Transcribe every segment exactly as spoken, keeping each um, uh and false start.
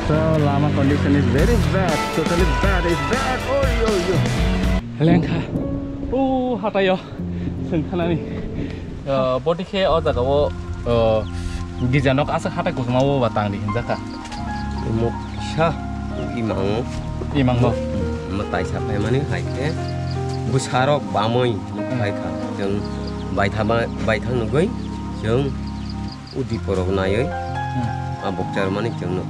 So, lama condition is very bad, totally bad, it's bad. Oi, oi, oi. Lengkha. O, hatayo. Sengkhanani. Uh, boti khe o jaga o, uh, gija nok aswk hatai kuchuma o ba tangdi hinjakha. Moksa imango. Imango. Mwtai sa phaimani hai khe bwsarok bamwi nukphai kha. Chwng baitha ba-, baithang nugwi chwng udi porok naiwi Hmm. a bokchar mani chwngno.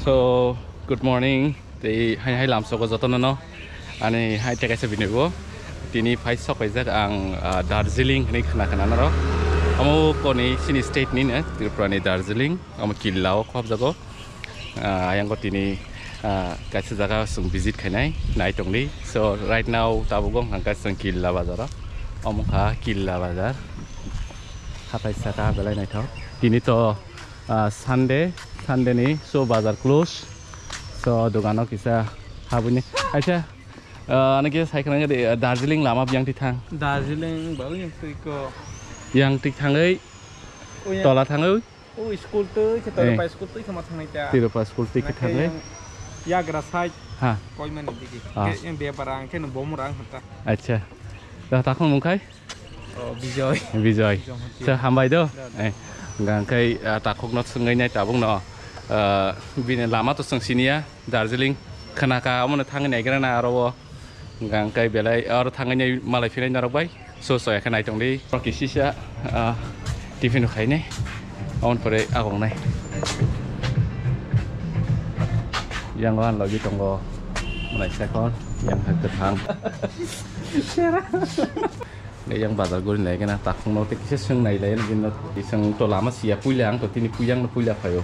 So, good morning. Tei hai hai lamsogo jotono no. Ani hai tekaisa video. Tini phai sok paijak ang, ah, Darjeeling hinwi khna khna norok. Omo koni chini state ni no, Tripura ni Darjeeling. Omo killa o khobjago. Ah, ayang ko tini, ah, kaisa jaga chwng visit khainai, nai tongdi. So, right now tabuk wng kha chwng killa bazar o. Omo kha killa bazar. Hatai saka belai naithok. Tini to, ah, Sunday, Sunday ni, so bazar close. So, dogano kisa habuni. Acha, ah, ano kisa sai khna di, ah, Darjeeling lama biyang ti thang. Darjeeling ba yang twi ko. Yang ti thangwi, O yang tola thangwi. O school twi khe Eh. Tirupa school twi khe ma thangnai ta. Tirupa school twi khe Nakhe thangwi. Yang yagra side Ha. Koimani digi. Ah. Ke yang bebara ang khe no bomra ang hata. Acha. Da takhon mungkhai? O Bijoy. Bijoy. Bijoy Mati. Sa hambai do. Da, da. Eh. Gangkai, ah, takhok no swngai nai tabuk no. Ah, bini lama to swng siniya Darjeeling. Khana ka amo no thangwi nai gra na aro o. Hwnkha hwnkhe belai aro thangwi malai phinai norok bai. So, so, ekhe nai tongdi. Oro kisisa, ah, tiffin khainai. Aboni pore agongnai. Yang o ang logi tongo. Malai sakon, yang ha kwthang. Yang bazar guri nai gana takhung no tei kisa swng nai lai bini no. Swng to lama siya puila ang to tini puyang no puila phaio.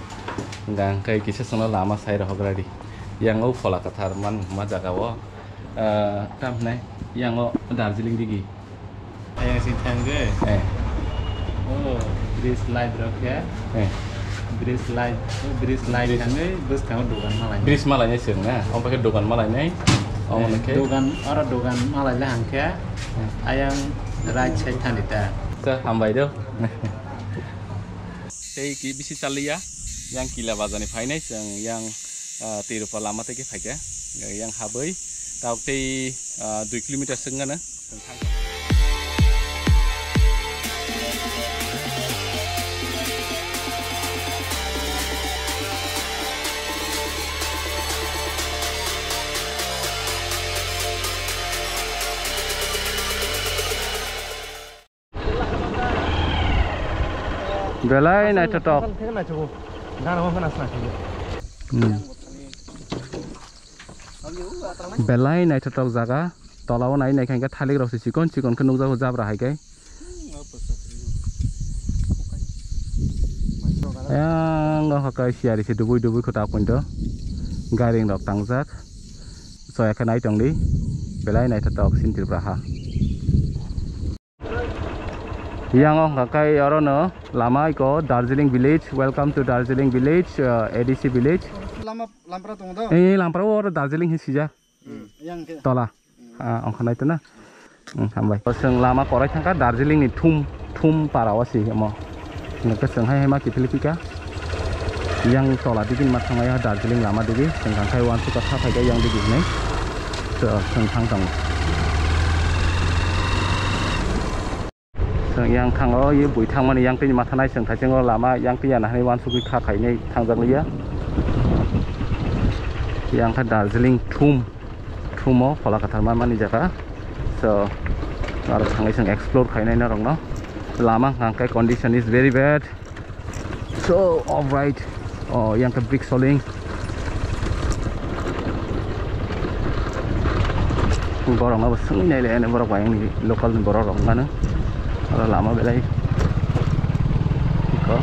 Hwnkha hwnkhe kisa swngno lama sai rohok radi. Yang o phola kwthar man ma jaga o. Ah, tam hinai, yang o Darjeeling digi. Ayang sing thangwi. Eh. Oh, bridge light rok ya. Eh. Bridge light, oh, bridge light Bridge. Thangwi bwskango dogan malai. Bridge malai nai sir na, omo khe dogan malai nai. Omo Eh, khe dogan, oro dogan malai le hangkhe. Eh. Ayang right side thani ta. Sir, hambai do. Tei ki bisi chaliya, yang kila bazar ni phainai chwng yang, ah, Tirupa lama tei khe phaikha, yang habwi tabuk tei, ah, dui kilometer swk gana. Belai naithotok. Hmm. Belai naithotok jaga. Tola o nai nai khe thalik rok se chikon chikon khe nukjago jabra hai khe. Yang o hakai siyari se dubui dubui khe ta pointo. Gairing rok tangjak. Soya khe nai tongdi. Belai naithotok sin Tripura ha. Yang o hwnkha khe oro no lama iko Darjeeling village. Welcome to Darjeeling village, uh, A D C village. Lama lampra tongo do? Eh, lampra o oro Darjeeling hin sijak. Hmm, yang khe. Tola. Ah, ongkha nai tona. Hmm, hambai. Chwng lama korai thangkha Darjeeling ni Thum, Thum para o si omo. Hwnkhe chwng hai hai ma kiphilwi phikha. Yang tola digi ma thangmai Darjeeling lama digi, chwng kangkhai uansukha tha phaikha yang digi hinwi. So, chwng thang tongo. Chwng yang thango, ye bui thangmani yang tini mathanai chwng thaichungo lama yang tini yana hinwi uansukwi kha khainai thangjak liya. Yang kha Darjeeling Thum. Thumo phola kwthar manmani jaga. So, aro thangwi chwng explore khainai norokno. Lama hwnkha khe condition is very bad. So, alright. Oh, yang khe brick soling. Borok no swngwi nai le, borok bai ni local ni borok rok mano. Aro lama belai. Iko.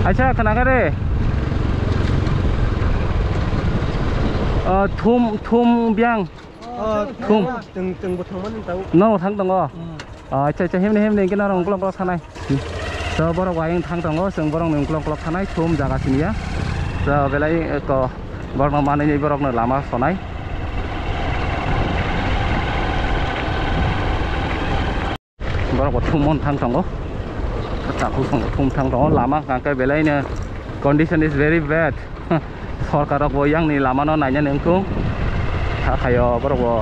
Acha, khana kha re? Ah, Thum, Thum biyang. Oh, Thum. Teng, teng bo thangmani tau. No, thang tongo. Hmm. Ah, acha, acha, himni, himni, hingke norok ukolog, ukolog thanai. So, borok ayang thang tongo, chwng borokni ukolog, ukolog thanai, Thum jaga siniya. So, belai, eh, ko, borokno manwi borokno lama sonai. Borok bo thumwi thang tongo. Takhuk song thum thang tongo. Lama hwnkha khe belai no condition is very bad. Sorkar rok bo yang ni lama no naina nang thung. Kha khayo borok bo,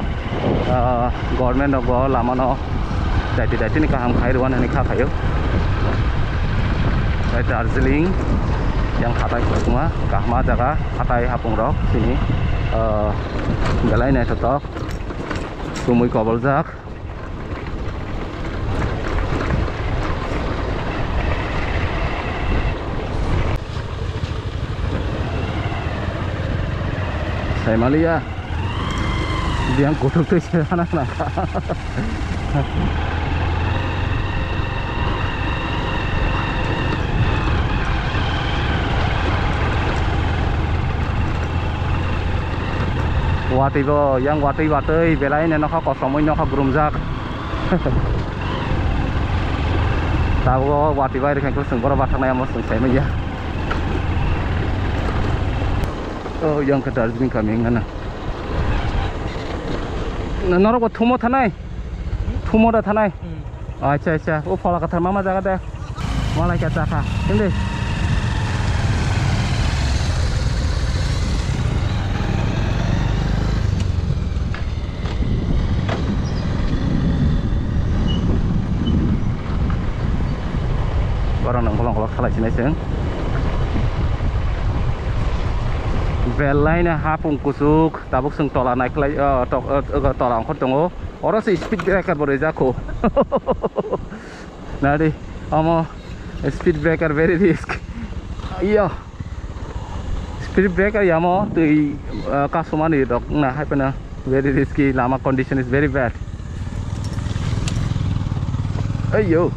ah, government rok bo lama no daiti daiti ni kaham khai rwna hinwi kha khayo. Tei Darjeeling yang hatai khulukma kahma jaga, hatai hapung rok chini, ah, belai naithotok. Tumui koboljak. Saimaliya. Biyang kuthuk twi se hana khna. Watwi bo, yang watwi watwi, belai no nokha kosom oi nokha brumjak. Tabuk watwi bai rikha khe chwng borok bathaknai amo chwng saimanya. Oh, yang khe Darjeeling kami wngkha na. Norok bo thumo thanai? Thumo da thanai? Hmm. Acha, acha. O phola kathar mama jaga de. Malai khe chakha. Hindi. Borok nang bolong bolong khalai sinai chwng. Belai no hapung kuchuk. Tabuk chwng tola naikhwlai, o, tok-, o, o, tola ongkhor tongo. Oro se speed breaker bo rijak kho. Nadi, omo speed breaker very risk. Iyo. Speed breaker yamo twi, o, kasumani rok na hai phano very risky, lama condition is very bad. Ayo.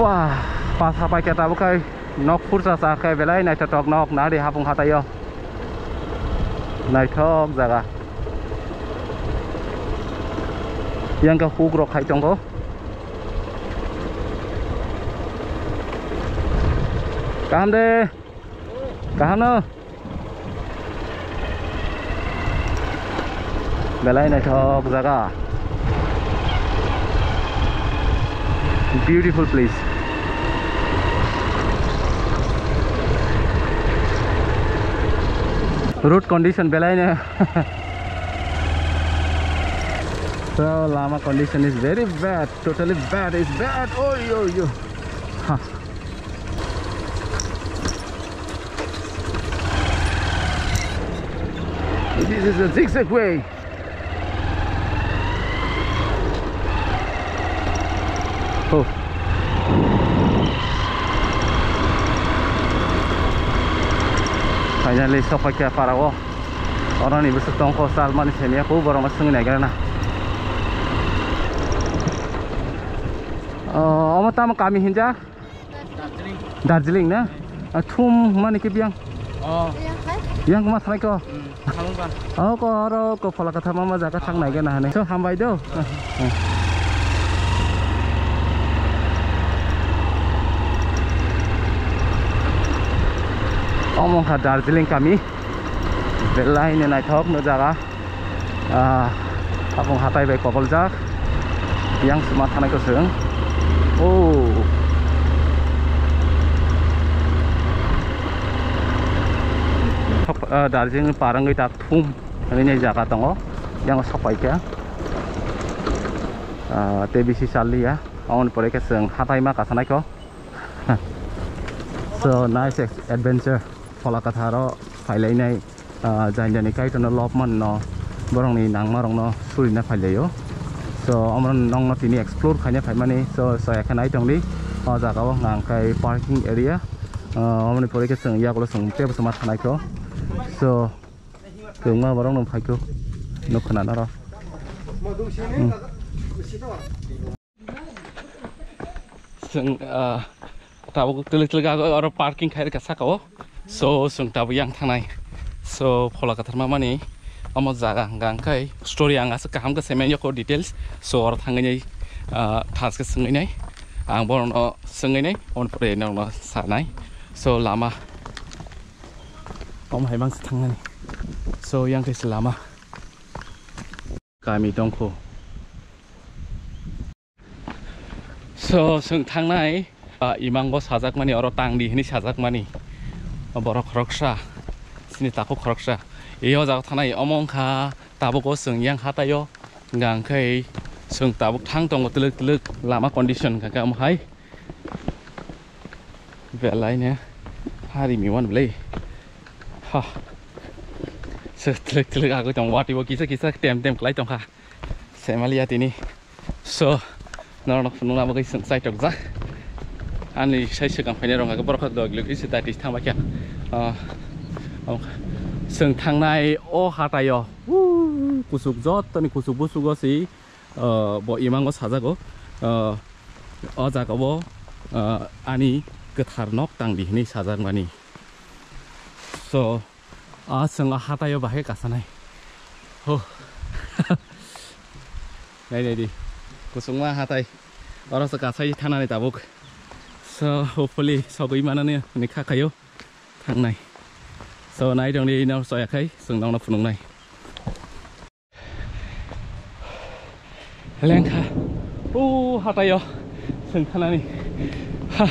Wah, pas hapai khe tabuk khai nok phursa sa khe belai naithotok nok nari hapung hataio. Naithok jaga. Yang khe huk rok khai tongo. Kaham de. Kaham no. Belai naithok jaga. Beautiful place. Road condition belai no. So, lama condition is very bad. Totally bad is bad. Oi, oi, oi. Ha. This is a zigzag way. Oh. Finally, sokphaikha parao. Oroni bwswk tongkho, chalmani semiya, kok borokno swngwi naigra na. Oh, omo tamo kami hinjak? Darjeeling. Darjeeling na? Ah, thum mani ke biyang? Oh. Yang ma thanai ko? Hmm, thango ba. Oh, ko oro ko phola kathar mama jaga thang nai gana hane. So, hambai do. Omo kha Darjeeling kami. Belai ni naithok no jaga. Ah, hapung hatai bai koboljak. Yang sima thanai ko chwng. Oh. Sok-, ah, Darjeeling parangwi tak thum ani jaga tongo. Yang sok pai kha. Ah, T B C Charlia. Amoni pore khe chwng hatai ma kasanai ko. So nice ex-, adventure. Phola katharo phailainai, ah, jani jani Kaitorno lobmanno, borokni nangmarokno surina phailaio. So, omo nongno tini explore khaina phaimani, so, so, ekhe nai tongdi, o jagao hwnka hwnkhe parking area, ah, omoni pore khe chwng yagulo chwng teibo chwngma thanaikho. So, kwbangma borokno phaikho, nukho na norok. Hmm. Chwng, ah, tabuk twlwk twlwk aro parking khai rwkha saka o. So, chwng tabuk yang thangnai. So, phola kathar mamani omo jaga hwnka hwnkhe story ang aswk kaham khe saiman yoko details. So, oro thangwi nai, ah, thas khe swngwi nai. Ang borokno swngwi nai, oboni pore norokno sanai. So, lama. Omo hai mangsa thangnani. So, yang kaisa lama. Kami tongkho. So, chwng thangnai, ah, imango sajakmani, oro tangdi hwnwi sajakmani. Borok khoroksa, chini takhuk khoroksa. E o jaga thanai, omo wngkha tabuk o chwng yang hataio. Hwnkha hwnkhe chwng tabuk thang tongo twlwk twlwk lama condition hwnkha khe omo hai. Belai ne hari mi wan belai. Ha. Se twlwk twlwk agwi tong watwi bo kisa kisa tem tem kwlai tongkha. Semalia tini. So, norokno phunukna bagwi chwng chaitok jak. Ani sai swkang phainai rok hwnkha khe borok khe doi kilometer se dati thang bai kha. Ah, chwng thangnai o hataio. Woo, kuchuk jottoni kuchuk busugo si. Ah, bo imango sajago. Ah, o jaga bo, ah, ani kwthar nok tangdi hwnwi sajakmani. So, ah, chwng o hataio bahai kasanai. Ho. Nai nai di. Kusungma hatai. Oro se kasai thanani tabuk. So, hopefully, sogwi manani hwnwi kha khaio thangnai. So, nai dong di, ino soya khai, chwng nokno phunuknai. Lengkha. O hataio chwng thanani. Ha.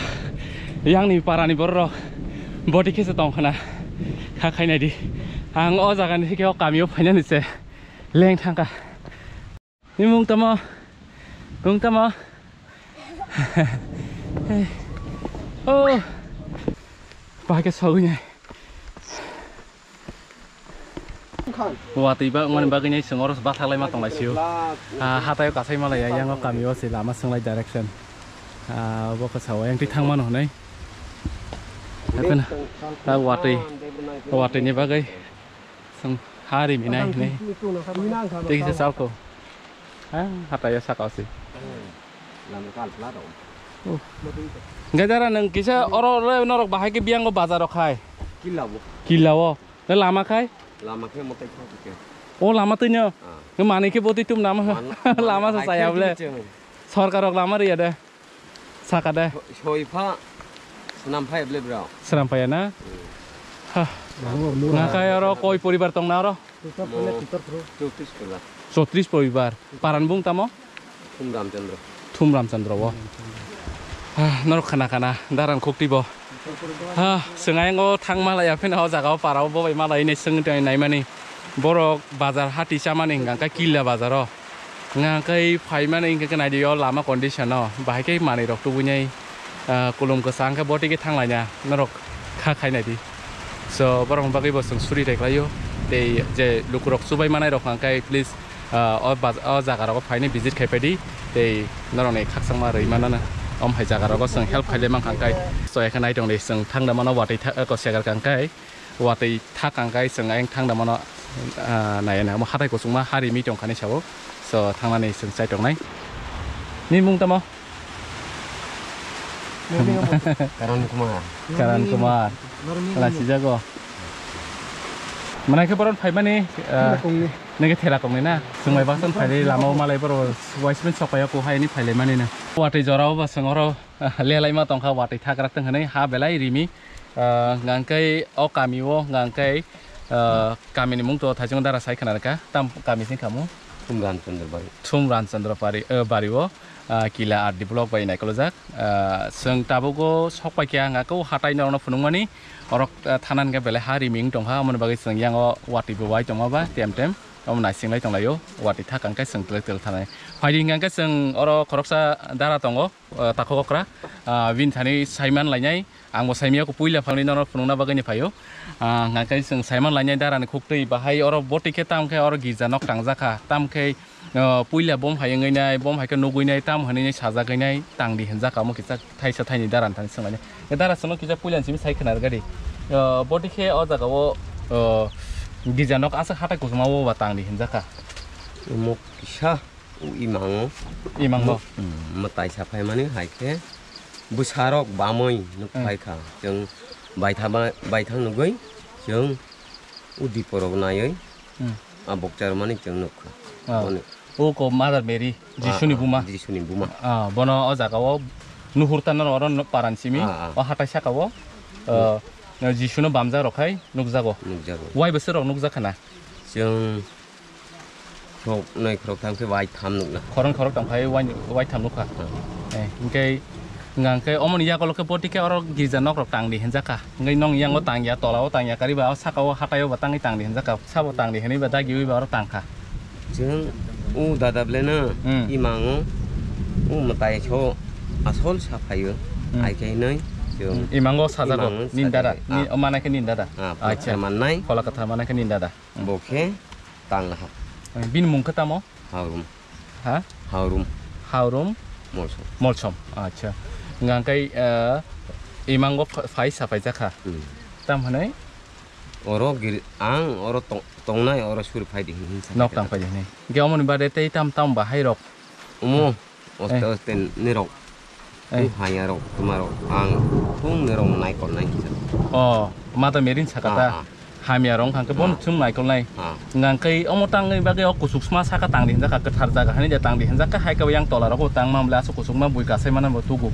Yangni parani bororok boti khe se tong khna. Kha khainai di. Ang o jagani theke o kamio phainani se leng thangkha. Ni mung tamo? Mung tamo? Oh. Bahai khe sogwi nai. Watwi ba wngmani bagwi nai chwng oro bathak lai ma tong lai sio. Ah, hataio kasai ma lai ya, yango kamio se lama swng lai direction. Ah, bo khe sao yang twi thang mano hwnwi. Happen. Ah, watwi. Watwi ni bagwi. Chwng ha ri minai hinwi. Tei kisa salko. Ha, hataio saka o se. Hwnkhe dara nwng kisa oro le norok bahai khe biyango bazar rok khai. Killa o. Le lama khai? Lama khe motai kha khe. O lama twi no. Ah. Manwi khe boti tum nama. Lama sa saya ble. Sorkar rok lama riya de. Saka de. Soi pha. Snam phai ble bro. Snam phai na? Hmm. Ha. Ngakai oro koi poribar tong na oro? Mo chowtris poribar. Chowtris poribar. Paran bung tamo? Thum Ramchandra. Thum Ramchandra o. Ha, norok khana khana daran khukti bo. Ha, chwng ayang o thang malai ya pheno o jaga o para o bo bai malai ni chwng tei naimani. Borok bazar hati chamani hwnkha khe killa bazar o. Hwnkha khe phaimani hwnkha khe naidi o lama condition o, bahai khe manwi rok tubui nai, ah, kulum kwchang khe boti khe thang laina norok kha khai naidi. So, borok ni bagwi bo chwng suri rek lai o. Tei je lukurok chubai manai rok hwnkha khe please, ah, o baj-, o jaga rogo phainai visit khai phaidi. Tei norok ni khakchangma rwi manana. Om hai jaga rogo chwng help khai le mankha khe. So, ekhe nai tong di chwng thang da mano watwi tha-, ko segar kang kai. Watwi thak ang kai chwng ayang thang da mano, ah, nai na mo hatai kuchukma hari mi tong khani sao. So thangnani chwng chai tongnai. Ni mung tamo? Karan Kumar. Karan Kumar. Ala sijago. Manai khe boron phaimani, ah, nege thela kongni na. Chwng bai baksan phailai lama o malai boro waismen sok paio ko hai ni phailai mani na. Watwi jora o ba chwng oro lelai ma tongkha watwi thakrak tong hwnwi ha belai rimi. Ah, hwnkhe o kami o hwnkhe, ah, kami ni mung to thaisong dara sai khna rwkha. Tam kami sing kamo? Thum Ramchandra Bari. Thum Ramchandra Bari, eh, Bari o, ah, Kila R D block bai naikolojak. Ah, chwng tabuk o sok pai khe ang khe o hatai norok no phunukmani. Orok, ah, thana hwnkhe belai ha rimi wng tongkha. Amoni bagwi chwng yang o watwi bo wai tongma ba tem tem. Omo naising lai tong lai o. Watwi thak ang khe chwng twlai twlai thanai. Phaidi hwnkhe chwng oro khoroksa dara tongo. Ah, takhuk okra, ah, bini thani saiman lainai, ang bo saimiyako puila phangni nono phunukna bagwi ni phaio. Ah, hwnkha khe chwng saiman lainai darani khuktwi bahai oro boti khe tam khe oro girja nok tangjakha, tam khe, ah, puila bom hai wngwi nai, bom hai khe nugwi nai, tam hwnwi nai sajagwi nai, tangdi hwnjakha omo kisa thaisa thaini darani thani swnglainai. Dara chwngno kisa puilani simi sai khna rwgadi. Ah, boti khe o jagao, ah, girja nok aswk hatai kuchuma o ba tangdi hwnjakha. Omo kisa. O imango. Imango. Mo-, mm, mwtai sa phaimani hai khe bwsarok bamwi nuk Hmm. phai kha. Chwng baitha ba-, baithang nugwi chwng o diporok naiwi Hmm. a bokchar mani chwng nuk kha. Ah. Mani. O ko Mother Mary, Ah, Jisuni ah, buma. Jisuni buma. Ah, bono o jaga o Nuhur tana oro no paran simi, Ah, ah. o hatai saka o, uh, Jisuno bamjak rok khai nukjago. Nukjago. Wai bwswk rok nukjak khana? Chwng khorok nai khorok thang khe wai tham nukna. Khorok khorok tong khai wai, wai tham nukha. Hmm. Eh, hingke, hingke omoni yagulo khe boti khe oro girja nok rok tang di hinjak kha. Hingke nong yango tang ya, tola o tang ya, kariba o saka o hatai o bo tangwi tang di hinjak kha. Sabo tang di hinwi ba dagi wi ba oro tang kha. Chwng o dada ble no Hmm. imango o mwtai so asol sa phaio. Hmm. Ai khe hinwi chwng Hmm. Imango sajago, imango nin dada, sajago. Ni, Ah. o manai khe nin dada. Ah, Acha. Phola kwthar mannai. Phola kwthar manai khe nin dada. Hmm. Bo khe tang laha. Eh, bini mung khe tamo? Haurum. Ha? Haurum. Haurum? Molsom. Molsom. Acha. Hingke, eh, imango pha-, phai sa phai jakha. Hmm. Tam hinwi? Oro gir-, ang oro tong-, tongnai oro suri phai di hin hin sa Nok khe tang ta. Phai di hinwi. Hingke omoni bade tei tam tam bahai rok? Omo, oste Eh. oste nirok. Eh. Tu haya rok, tuma rok, ang thung nirok naikol nai kisa. Oh, mata merin saka ta? Ah, ah. Hamya rok hangke bono Ah. chum naikol nai. Ah. Hingke omo tangni bagwi o kusuk sma saka tang di hinjaka, kwthar jaga hani ja tang di hinjaka, hai khe yang tola rok bo tang mamle aswk kusuk ma bui kasai mana bo tugu.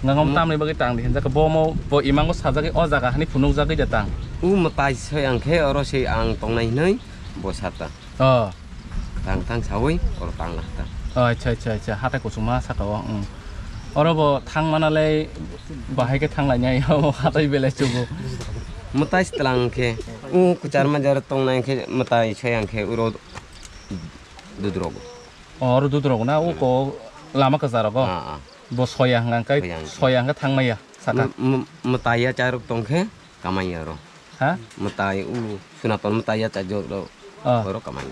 Hingke omo Hmm. tamni bagwi tang di hinjaka, bo omo bo imango sajagwi o jaga hani phunuk jagwi ja tang. U mwtai se ang khe oro se ang tongnai hinwi bo sata. Oh. Tang tang sawi oro tang la ta. Oh, acha, acha, acha. Hatai kusuma saka o. Mm. Oro bo thang mana le bahai khe thang lai nai o hatai belai chubu. Mwtai stlang khe. U kuchar ma jar tong nai khe mwtai sai ang khe uro dudrok. Oh, oro dudrok na u ko lama kwchar go. Ah, ah. Bo soya hang kai Soya hang. Soya hang thang maya saka. Mw-, mw-, mwtai ya charuk tong khe. Kamai aro. Ha? Mwtai u, Sonaton mwtai ya chajak rok. Ah. Oro kamai.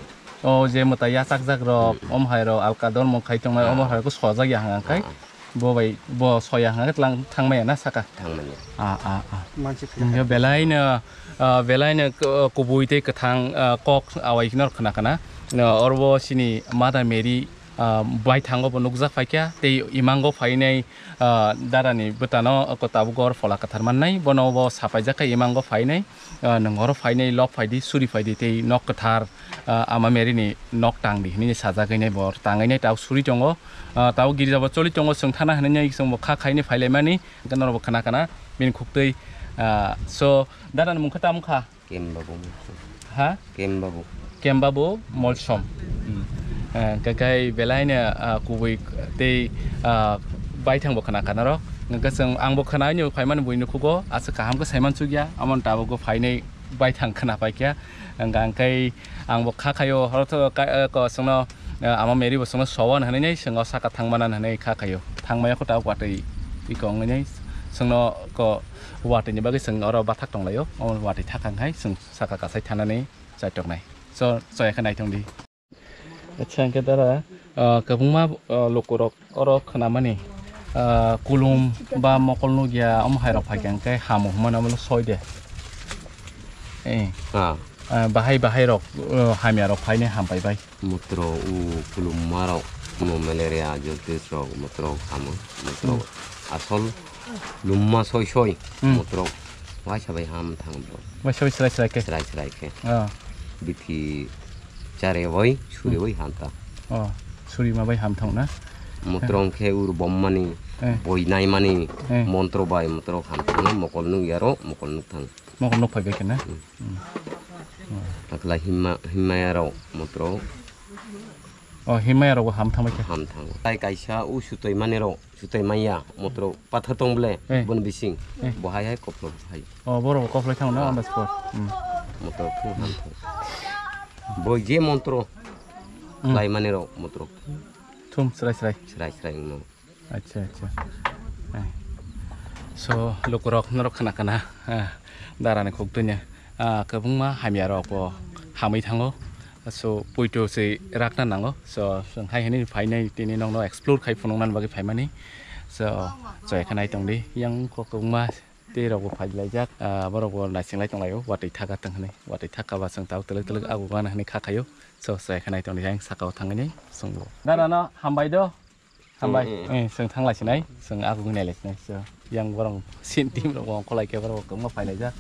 O je mwtai ya chakjak rok, Hmm. om hai rok, alka dormo khai tongnai, Ah. omo hai rok sojak ya hang kai. Ah. Bo bai, bo soya hang tlang thang maya na saka. Thang maya. Ah, ah, ah. Mansi Hingke belai no, ah, belai no, ah, kubui tei kwthang, ah, kok awai nor khna khna. No, orbo sini Mother Mary, ah, baithango bo nukjak phaikha, tei imango phainai, ah, darani bwtano ko tabuk or phola kwthar mannai, bono bo sapaijak khe imango phainai, ah, nwng oro phainai, lok phaidi, suri phaidi, tei nok kwthar, ah, Ama Mary ni nok tangdi hinwi sajagwi nai bo tangainai tabuk suri tongo, ah, tabuk girja bo choli tongo, chwng thana hinwi nai chwng bo kha khainai phailaimani, hwnkhe norok bo khna khna bini khuktwi, ah, so darani mung khe tamo kha? Kembabu. Ha? Kembabu. Kembabu Molsom. Hmm. Eh, kakai belai no, ah, kubui tei, ah, baithang bo khna khna rok. Hingke chwng ang bo khna hwnwi phaimani buino khugo, aswk kaham khe saiman chukya, amoni tabuk bo phainai baithang khna paikya. Hingke ang khe ang bo kha khaio, horo to ka, eh, ko chwngno, eh, Ama Mary bo chwngno sowan hwnwi nai chwng o saka thangmana hwnwi kha khaio. Thangmaya kho tabuk watwi iko wngwi nai chwngno ko watwi ni bagwi chwng oro bathak tonglaio. O watwi thakang hai chwng saka kasai thanani chaitoknai. So, choya khe naithong di. Acha, hingke dara, ah, kwbangma, ah, lukurok oro khnamani, ah, kulum ba mokol nukya, omo hai rok phaikha hingke hamo hwnmano omo soi de. Eh. Ah. Ah, bahai, bahai rok, ah, hamya rok phainai hambai bai. Motro u kulumma rok, kuno malaria, jaundice rok, motro hamo, motro Hmm. asol lumma soi soi, Hmm. motro waisa bai ham thang bro. Waisa bai srai srai khe. Srai srai khe. Ah. Bithi chare bai, suri Hmm. bai ham ta. Oh, suri ma bai ham thang na? Motro khe ur bommani, Eh. boi naimani, Eh. montro bai motro ham thang na, mokol nuk yaro, mokol nuk thang. Mokol nuk phai bai khe na? Hmm. Hmm. Takla himma, himmaya rok motro. Oh, himmaya rok ham thang bai khe. Ham thang. Tai kaisa u sutoi mani rok, sutoi maya, motro pathar tong ble, Eh. bon bising, Eh. bo hai hai koplo hai. Oh, borok bo koplo thang na Ah. on the spot. Hmm. Motro thu ham thang. Boi je montro, Hmm. lai mani rok motro. Thum srai srai. Srai srai no. Acha, acha. Eh. So, lukurok norok khna khna, ah, darani khuk dunya, ah, kwbangma hamya rok bo hamwi thango. So, poito se rakna nango. So, chwng hai hwnwi phainai tini nokno explore khai phunuknani bagwi phaimani. So, chwng khe nai tongdi. Yang kok kwbangma tei rok bo phai laijak. Ah, borok bo naising lai tonglaio. Watwi thaka tong hwnwi. Watwi thaka ba chwng tabuk twlwk twlwk ago gana hwnwi kha khaio. So, chwng khe nai tongdi. Yang sakao thangwi nai chwng bo. Darano hambai do. Hambai. Mm, mm. Eh, chwng thang lai sinai, chwng agung nai lai sinai. So, yang borok sin team rok bo ongkholai khe borok kwbangma phai laijak.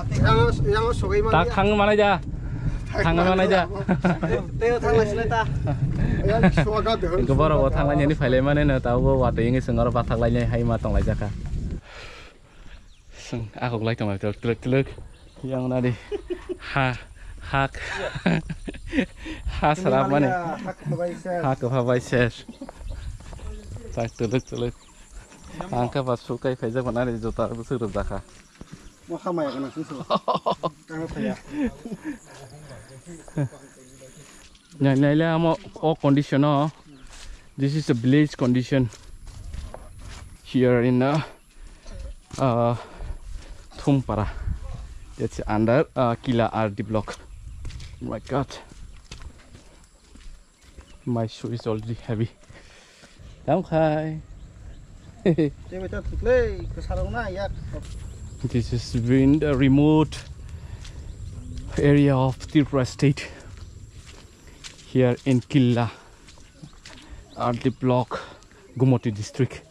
Yang, yang sogwi manya. Tak thang manai da. Thangna manai da. Teo thanglaisile ta. Goboro bo thanglai nini phailai mane no, tabo watwi wngwi chwng oro bathak lainai hai ma tonglaijak kha. Chwng akhok lai tonglai tor twlwk twlwk. Yang nadi. Ha, hak. Ha sarap mane. Ha kwpha bai ses. Tak twlwk twlwk. Ang khe ba sukai phaijak nadi juta bwswk rwjak kha. Mo hamaya kana susu. Ang phaya. Nai, naile amo o condition o. This is a village condition here in uh, uh, Thumpara. That's under uh, Kila R D block. Oh my God. My shoe is already heavy. Tamo khai. Tei bai ta thuklei, kwsarok na yak. This is in the remote area of Tripura state. Here in Killa, R D block, Gumoti district.